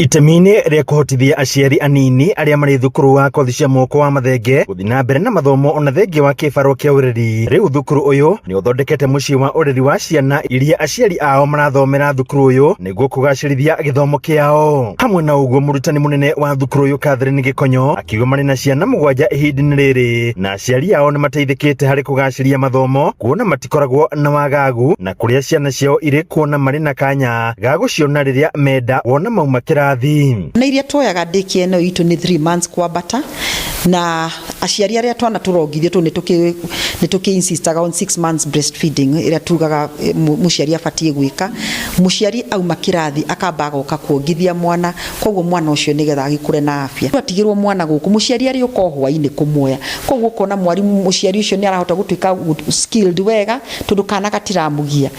Itemi-inĩ rĩa kũhotithia aciari anini arĩa marĩ thukuru wa kothi cia moko wa Mathenge gũthiĩ na mbere na mathomo ona thengia wa kĩbarũa kĩa ũreri, rĩu thukuru ũyũ nĩ ũthondekete mũciĩ wa ũreri wa ciana iria aciari ao marathomera thukuru ũyũ nĩguo kũgacĩrithia gĩthomo kĩao. Hamwe na ũguo, mũrutani mũnene wa thukuru ũyũ Catherine Gĩkonyo akiuga marĩ na ciana 7 ihinda-inĩ rĩrĩ na aciari ao nĩ mateithĩkĩte harĩ kũgacĩria mathomo kuona matikoragwo na wagagu na kũrĩa ciana ciao irĩ kuona marĩ na kanya ga gũciona rĩrĩa menda wona mauma kĩrathi. Na iria tuoyaga daycare ĩno itũ nĩ 3 months kwambata, na aciari arĩa twana tũrongithio tũ nĩ tũkĩ insistaga on 6 months breastfeeding ĩrĩa tugaga mũciari abatiĩ gwĩka. Mũciari auma kĩrathi akamba agoka kuongithia mwana, koguo mwana ũcio nĩgetha agĩkũre na afya. Atigĩrwo mwana gũkũ, mũciari arĩũka o hwainĩ kũmuoya, koguo ũkona mwarimũ mũciari ũcio nĩ arahota gũtuĩka skilled wega tondũ kana gatiramũgia.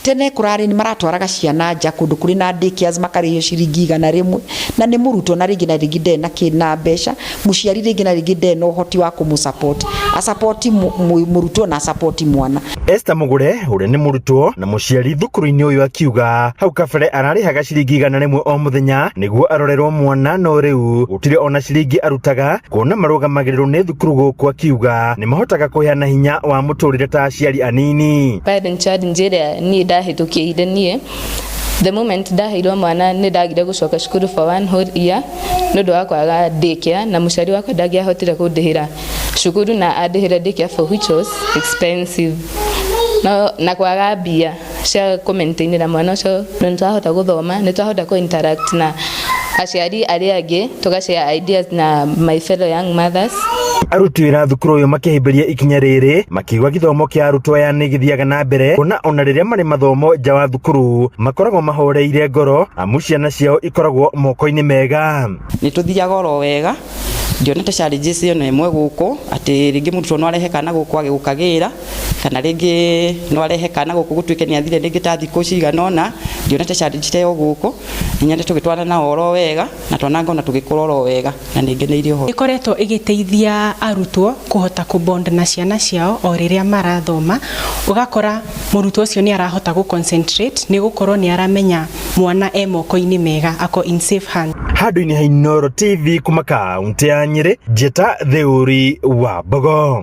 Tene kũrarĩ nĩ maratwaraga ciana nja kũndũ kũrĩ na daycares, makarĩhio ciringi 100, na nĩ mũrutwo na rĩngĩ na rĩngĩ ndarĩ na kĩ na mbeca, mũciari rĩngĩ na rĩngĩ ndarĩ na ũhoti wa kũmũ support, a support mũrutwo na a support mwana. Esther Mugure ũrĩa nĩ mũrutwo na mũciari thukuru-inĩ ũyũ akiuga hau kabere ararĩhaga ciringi 100 o mũthenya nĩguo arorerwo mwana, no rĩu gũtirĩ ona ciringi arutaga kuona marũgamagĩrĩrwo nĩ thukuru gũkũ, akiuga nĩ mahotaga kũheana hinya wa mũtũrĩre ta aciari anini. Parent challenge ĩrĩa niĩ ndahĩtũkĩire, niĩ the moment ndaheirwo mwana nĩ ndagire gũcoka cukuru for one whole year nĩ ũndũ wa kwaga daycare, na mũciari wakwa ndangĩahotire kũndĩhĩra cukuru na andĩhĩre daycare for which was expensive, no na kwaga mbia cia kũ-maintainĩra mwana ũcio. No nĩ twahota gũthoma, nĩ twahota kũ interact na aciari arĩa angĩ, tũga share ideas na my fellow young mothers. Aruti wĩra thukuru ũyũ makĩhĩmbĩria ikinya rĩrĩ makiuga gĩthomo kĩa arutwo aya nĩ gĩthiaga na mbere kuona ona rĩrĩa marĩ mathomo nja wa thukuru makoragwo mahoreire ngoro amu ciana ciao ikoragwo moko-inĩ mega. Nĩ tũthiaga oro wega, ndionete challenges ĩno ĩmwe gũkũ atĩ rĩngĩ mũrutwo no arehe kana gũkũ age gũkagĩra, kana rĩngĩ no arehe kana gũkũ gũtuĩke nĩ athire rĩngĩ ta thikũ cigana ũna. Ndionete challenge ta ĩyo gũkũ, nĩ nyendete tũgĩtwarana nao oro wega na twana ngona tũgĩkũra oro wega na nĩ ngeneire ũhoro. Ĩkoretwo ĩgĩteithia arutwo kũhota kũ-bond na ciana ciao o rĩrĩa marathoma, ũgakora mũrutwo ũcio nĩ arahota gũ concentrate nĩ gũkorwo nĩ aramenya mwana e moko-inĩ mega, ako in safe hands. Handũ-inĩ ha Inooro TV kuma kaunti ya Nyĩrĩ, njĩta Theuri wa Mbogo.